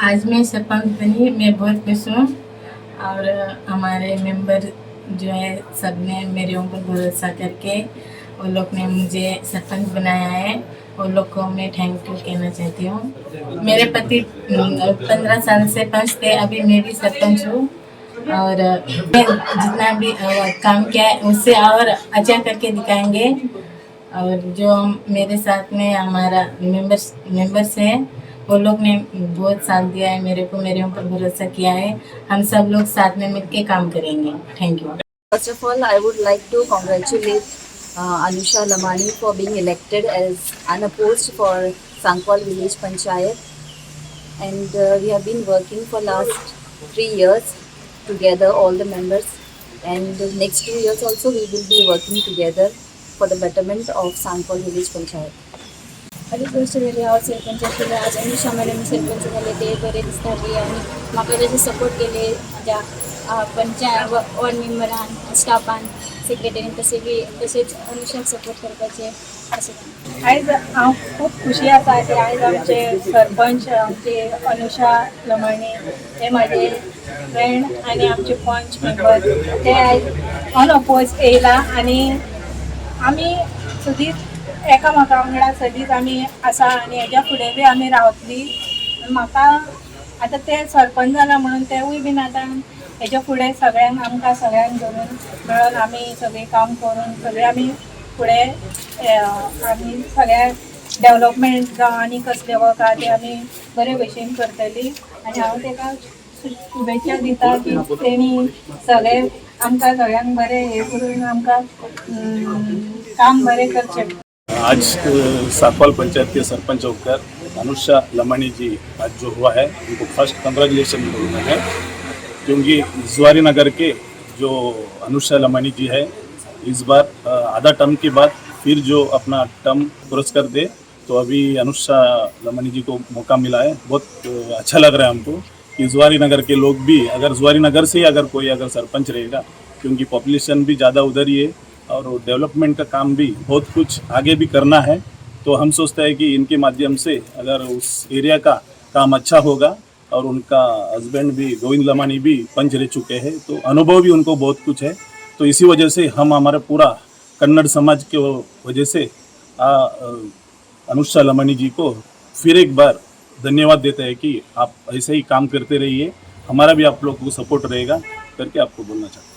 आज मैं सरपंच बनी, मैं बहुत खुश हूँ और हमारे मेंबर जो है सबने मेरे ऊपर भरोसा करके वो लोग ने मुझे सरपंच बनाया है। वो लोग को मैं thank you कहना चाहती हूँ। मेरे पति 15 साल से पंच थे, अभी मैं भी सरपंच हूँ और मैं जितना भी काम किया है उससे और अच्छा करके दिखाएंगे। और जो मेरे साथ में हमारा मेंबर्स मेंबर्स हैं, वो लोग ने बहुत साथ दिया है मेरे को, मेरे ऊपर भरोसा किया है। हम सब लोग साथ में मिलके काम करेंगे। Thank you. First of all, I would like to congratulate Anusha Lamani for being elected as unopposed for Sankwal Village Panchayat. And we have been working for last 3 years together, all the members. And the next 2 years also we will be working together for the betterment of Sankwal Village Panchayat. अडीच वर्ष जाली हांव सरपंच आशिल्लें. आज Anusha madam sarpanch जाले, ते बरें दिसता बी आनी म्हाका तशें सपोर्ट केले म्हाज्या पंचायत वॉर्ड मेंबरान, स्टाफान, सेक्रेटरीन, तशें बी तशेंच अनुषाक सपोर्ट करपाचें अशें. आयज हांव खूब खुशी आसा की आयज आमचे सरपंच आमचे अनुषा लमाणी हे म्हाजे फ्रेंड आनी आमचे पंच मेंबर ते आयज अनअपोज येयला आनी आमी सदींच एकामेका वांगडा सदींच आमी आसा आनी हेज्या फुडें बी आमी रावतली. म्हाका आतां ते सरपंच जाला म्हणून तेवूय बीन आतां हेज्या फुडें सगळ्यांक आमकां सगळ्यांक धरून मेळोन आमी सगळीं काम करून सगळीं आमी फुडें आमी सगळ्या डेवलपमेंट जावं आनी कसले वर्क आहा ते आमी बरे भशेन करतली. आनी हांव ताका शुभेच्छा दिता की तेणी सगळे आमकां सगळ्यांक बरें हें करून आमकां काम बरें करचें. आज साकवाल पंचायत के सरपंच होकर अनुषा लमानी जी आज जो हुआ है, उनको फर्स्ट कंग्रेचुलेशन बोलना है, क्योंकि जुआरी नगर के जो अनुषा लमानी जी है, इस बार आधा टर्म के बाद फिर जो अपना टर्म पुरस्कार दे, तो अभी अनुषा लमानी जी को मौका मिला है। बहुत अच्छा लग रहा है हमको कि जुआरी नगर के लोग भी अगर जुआरी नगर से ही अगर कोई अगर सरपंच रहेगा, क्योंकि पॉपुलेशन भी ज़्यादा उधर ही है और डेवलपमेंट का काम भी बहुत कुछ आगे भी करना है, तो हम सोचते हैं कि इनके माध्यम से अगर उस एरिया का काम अच्छा होगा। और उनका हस्बैंड भी गोविंद लमानी भी पंच रह चुके हैं, तो अनुभव भी उनको बहुत कुछ है। तो इसी वजह से हम हमारा पूरा कन्नड़ समाज के वजह से अनुषा लमानी जी को फिर एक बार धन्यवाद देते हैं कि आप ऐसे ही काम करते रहिए, हमारा भी आप लोग को सपोर्ट रहेगा करके आपको बोलना चाहते हैं।